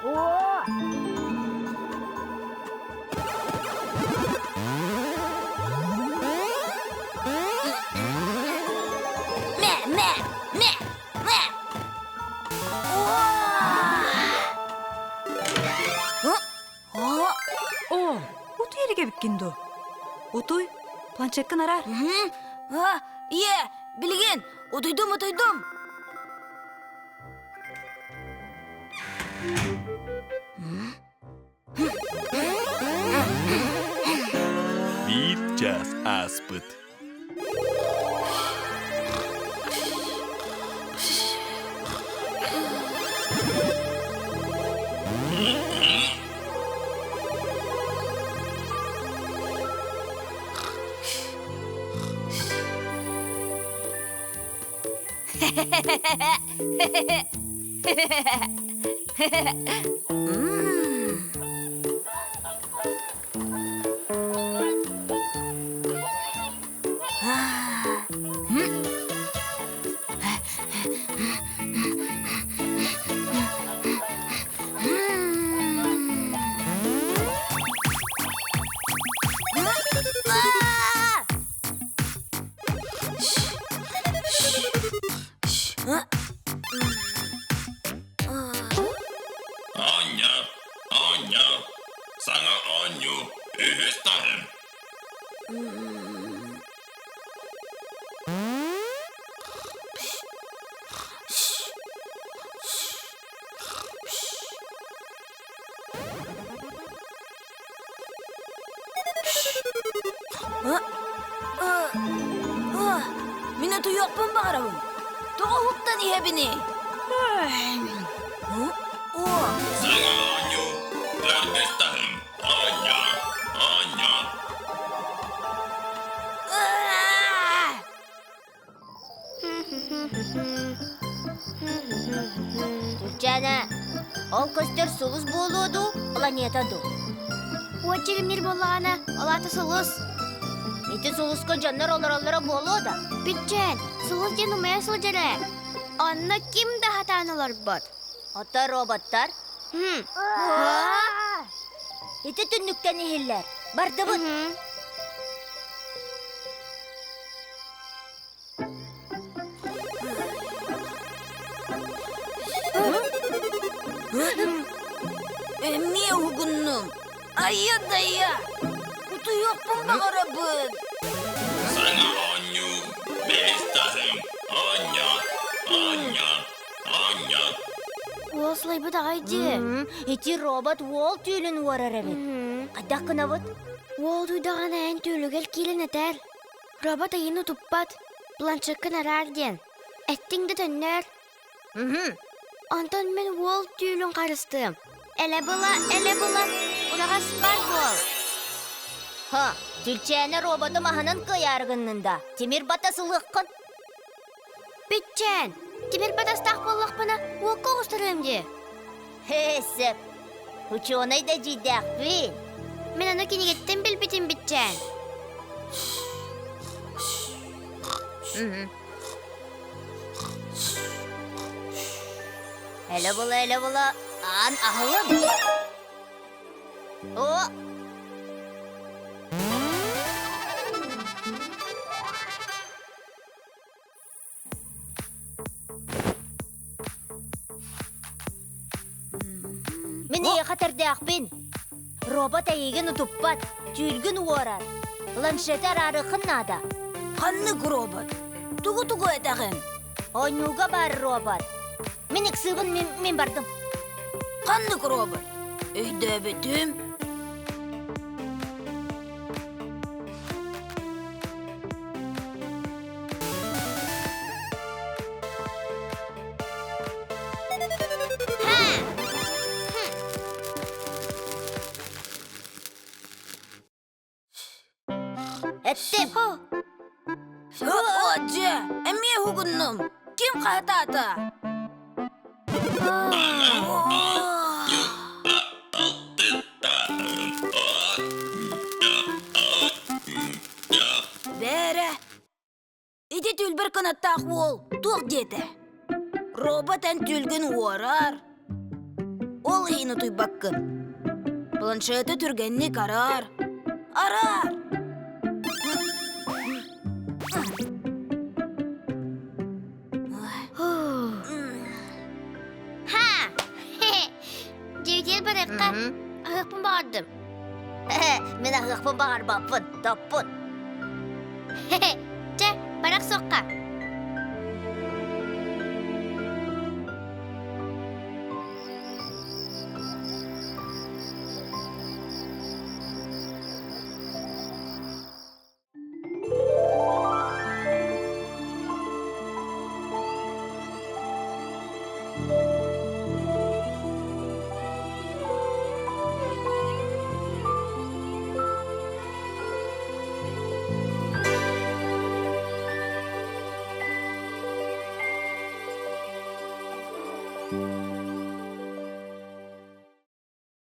Мэ, мэ, мэ, мэ. О, утуй эрэ эбиккин дуу? Утуй, планшеккын араар. Ийэ, билигин, утуйдум, утуйдум. Биир чаас ааспыт. Оонньоо, оонньоо, саҥа оонньуу, үһүс таһым. Мин утуйуохпун баҕарабын. Тоҕо уһуктан иһэбиний? Саҥа оонньуу, төрдүс таһым, оонньоо, оонньоо. Турчана, ол көстөр сулус буолуо дуу, планета дуу? Уоччигимнир буоллаҕына, ол аата сулус. Ити сулуска дьоннор олороллоро буолуо да? Бүччээн, сулус диэн умайа сылдьар ээ. Онно ким да хатаан олорбот. Ото роботтар? Ити түннүктэн иһиллэр. Бардыбыт. Эмиэ уһугуннум. Айа-дайа! Утуйуохпун баҕарабын. Саҥа оонньуу, бэһис таһым, оонньоо, оонньоо, оонньоо. Уол сылайбыт аҕай дии. Ити робот уол түүлүн уорар эбит. Хайдах гынабыт? Уол туйдаҕына эн түүлүгэр киирэн этэр. Робот эйигин утуппат, планшеккын араар диэн. Эттиҥ да төннөөр. Онтон мин уол түүлүн харыстыам. Элэ-была, элэ-была, ураҕас бар буол. Ха, Түлчээнэ роботу маһынан кыайаары гыннын да, тимир батас ылыаххын. Бүтчээн, тимир батастаах буоллахпына, уокка оҕустарыам дии. Хэ, Учуонай да дьиийдээхпин. Мин ону кинигэттэн билбитим бүтчээн. Элэ-была, элэ-была, аан аһылын. О, Мин эйиэхэ тэрдээхпин. Робот эйигин утуппат, түүлгүн уорар. Планшеты араарыаххын наада. Ханнык робот? Тугу-тугу этэҕин? Оонньууга баар робот. Мин ыксыыбын мин, мин бардым. Ханнык робот? Өйдөөбүтүм. Эттим. Дьэ, эмиэ уһугуннум. Ким хаһытаата? Бээрэ, ити түүлбэр кынаттаах уол туох диэтэ? Робот эн түүлгүн уорар. Ол иһин утуйбаккын. Планшеты түргэнник араар. Араар! Ха! Дьиэтигэр барыахха. Аһыахпын баҕардым. Мин аһыахпын баҕарбаппын, топпун. Чэ, барах суохха.